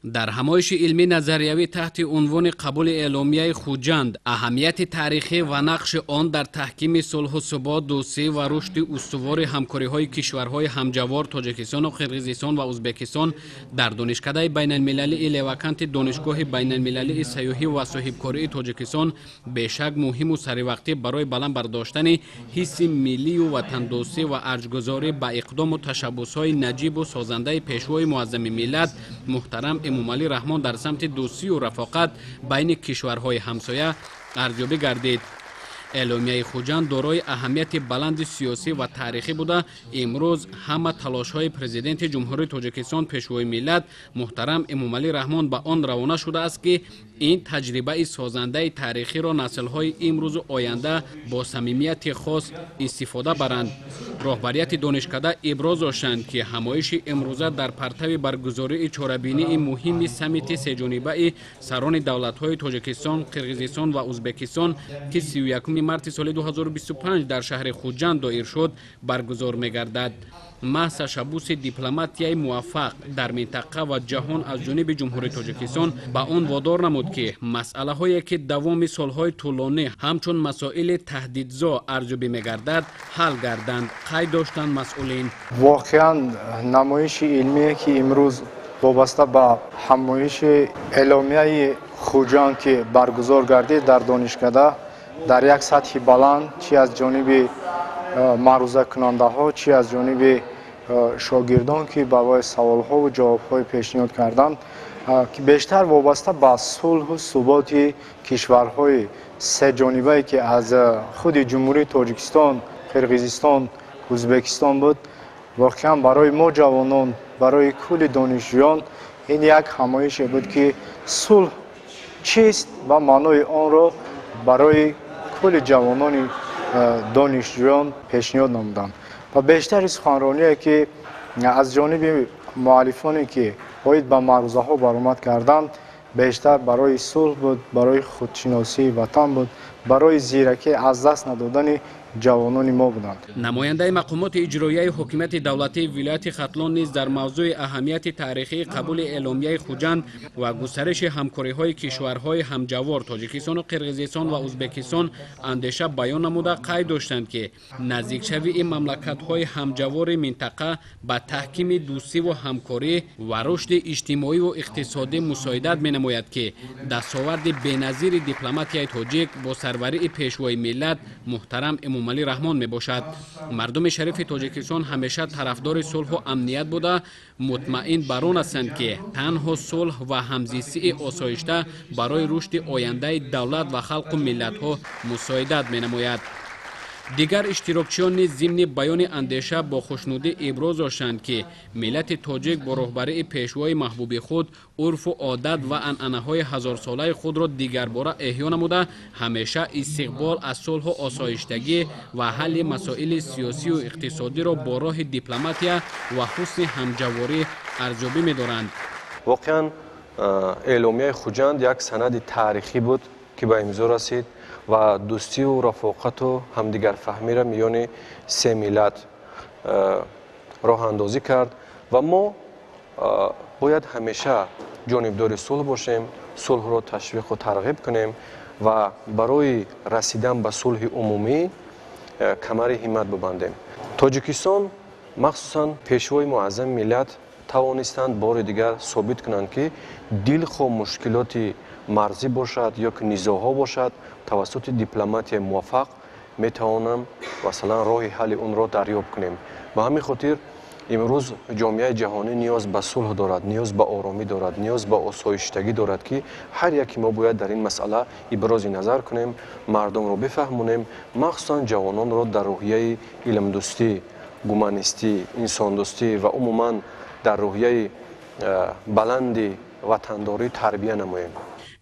Дар ҳамоиши илмӣ назариявӣ таҳти унвони «Қабули эъломияи Хуҷанд: аҳамияти таърихӣ ва нақши он дар таҳкими сулҳу субот, дӯстӣ ва рушди устувори ҳамкориҳои кишварҳои ҳамҷавор Тоҷикистону Қирғизистон ва Ӯзбекистон» дар Донишкадаи байналмилалии Леваканти Донишгоҳи байналмилалии сайёҳӣ ва соҳибкории Тоҷикистон бешак муҳиму саривақтӣ барои баланд бардоштани ҳисси миллию ватандӯстӣ ва арҷгузорӣ ба иқдому ташаббусҳои наҷибу созандаи Пешвои муаззами миллат муҳтарам Эмомалӣ Раҳмон дар самти дӯстию рафоқат байни кишварҳои ҳамсоя арзёбӣ гардид. Эъломияи Хуҷанд дорои аҳамияти баланди сиёсӣ ва таърихӣ буда, имрӯз ҳама талошҳои Президенти Ҷумҳурии Тоҷикистон, Пешвои миллат муҳтарам Эмомалӣ Раҳмон ба он равона шудааст, ки ин таҷрибаи созандаи таърихиро наслҳои имрӯзу оянда бо самимияти хос истифода баранд. Роҳбарияти донишкада иброз доштанд, ки ҳамоиши имрӯза дар партави баргузории чорабинии муҳими саммити сеҷонибаи сарони давлатҳои Тоҷикистон, Қирғизистон ва Ӯзбекистон, ки 31 марти соли 2025 дар шаҳри Хуҷанд доир шуд, баргузор мегардад. Маҳз ташаббуси дипломатияи муваффақ дар минтақа ва ҷаҳон аз ҷониби Ҷумҳурии Тоҷикистон ба он водор намуд, ки масъалаҳое, ки давоми солҳои тӯлонӣ ҳамчун масоили таҳдидзо арзёбӣ мегардад, ҳал гарданд, қайд доштанд масъулин. Воқеан, намоиши илмие, ки имрӯз вобаста ба ҳамоиши эъломияи Хуҷанд, ки баргузор гардид дар донишкада, дар як сатҳи баланд, чи аз ҷониби маърузакунандаҳо, чи аз ҷониби шогирдон, ки барои саволҳову ҷавобҳои пешниҳод карданд, ки бештар вобаста ба сулҳу суботи кишварҳои сеҷонибае, ки аз худи Ҷумҳурии Тоҷикистон, Қирғизистон, Ӯзбекистон буд, воқеан барои мо ҷавонон, барои кулли донишҷӯён ин як ҳамоише буд, ки сулҳ чист ва маънои онро барои кулли ҷавонони донишҷӯён пешниҳод намуданд. Ва бештари суханроние, ки аз ҷониби муаллифоне, ки оид ба маърузаҳо баромад карданд, бештар барои сулҳ буд, барои худшиносии ватан буд, барои зиракӣ аз даст надодани ҷавонони мо буданд. Намояндаи мақомоти иҷроияи ҳокимияти давлатии вилояти Хатлон низ дар мавзӯи аҳамияти таърихии қабули эъломияи Хуҷанд ва густариши ҳамкориҳои кишварҳои ҳамҷавор Тоҷикистону Қирғизистон ва Ӯзбекистон андеша баён намуда, қайд доштанд, ки наздикшавии мамлакатҳои ҳамҷавори минтақа ба таҳкими дӯстиву ҳамкорӣ ва рушди иҷтимоиву иқтисодӣ мусоидат менамояд, ки дастоварди беназири дипломатияи тоҷик бо сарварии Пешвои миллат муҳтарам Эмомалӣ Раҳмон мебошад. Мардуми шарифи Тоҷикистон ҳамеша тарафдори сулҳу амният буда, мутмаин бар он ҳастанд, ки танҳо сулҳ ва ҳамзистии осоишта барои рушди ояндаи давлат ва халқу миллатҳо мусоидат менамояд. Дигар иштирокчиён низ зимни баёни андеша бо хушнудӣ иброз доштанд, ки миллати тоҷик бо роҳбарии пешвои маҳбуби худ урфу одат ва анъанаҳои ҳазорсолаи худро дигарбора эҳё намуда, ҳамеша истиқбол аз сулҳу осоиштагӣ ва ҳалли масоили сиёсию иқтисодиро бо роҳи дипломатия ва ҳусни ҳамҷаворӣ арзёбӣ медоранд. Воқеан, эъломияи Хуҷанд як санади таърихӣ буд, ки ба имзо расид ва дӯстиву рафоқату ҳамдигарфаҳмиро миёни се миллат роҳандозӣ кард. Ва мо бояд ҳамеша ҷонибдори сулҳ бошем, сулҳро ташвиқу тарғиб кунем ва барои расидан ба сулҳи умумӣ камари ҳиммат бибандем. Тоҷикистон, махсусан Пешвои муаззами миллат, тавонистанд бори дигар собит кунанд, ки дилхоҳ мушкилоти марзӣ бошад ё ки низоъҳо бошад, тавассути дипломатияи муваффақ метавонам, масалан, роҳи ҳалли онро дарёб кунем. Ба ҳамин хотир имрӯз ҷомеаи ҷаҳонӣ ниёз ба сулҳ дорад, ниёз ба оромӣ дорад, ниёз ба осоиштагӣ дорад, ки ҳар яке мо бояд дар ин масъала ибрози назар кунем, мардумро бифаҳмонем, махсусан ҷавононро дар рӯҳияи илмдӯстӣ, гуманистӣ, инсондӯстӣ ва умуман дар рӯҳияи баланди ватандорӣ тарбия намоем.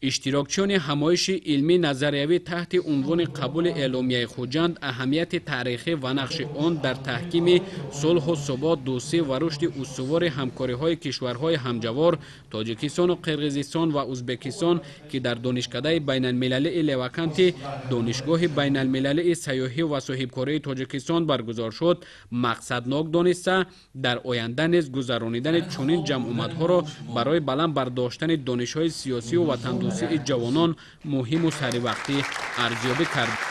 Иштирокчиёни ҳамоиши илмӣ назариявӣ таҳти унвони қабули эъломияи Хуҷанд, аҳамияти таърихӣ ва нақши он дар таҳкими сулҳу субот, дӯстӣ ва рушди устувори ҳамкориҳои кишварҳои ҳамҷавор Тоҷикистону Қирғизистон ва Узбекистон, ки дар Донишкадаи байналмилалии Леваканти Донишгоҳи байналмилалии сайёҳӣ ва соҳибкории Тоҷикистон баргузор шуд, мақсаднок дониста, дар оянда низ гузаронидани чунин ҷамъомадҳоро барои баланд бардоштани донишҳои сиёсию ватандӯстии ҷавонон муҳиму саривақтӣ арзёбӣ кард.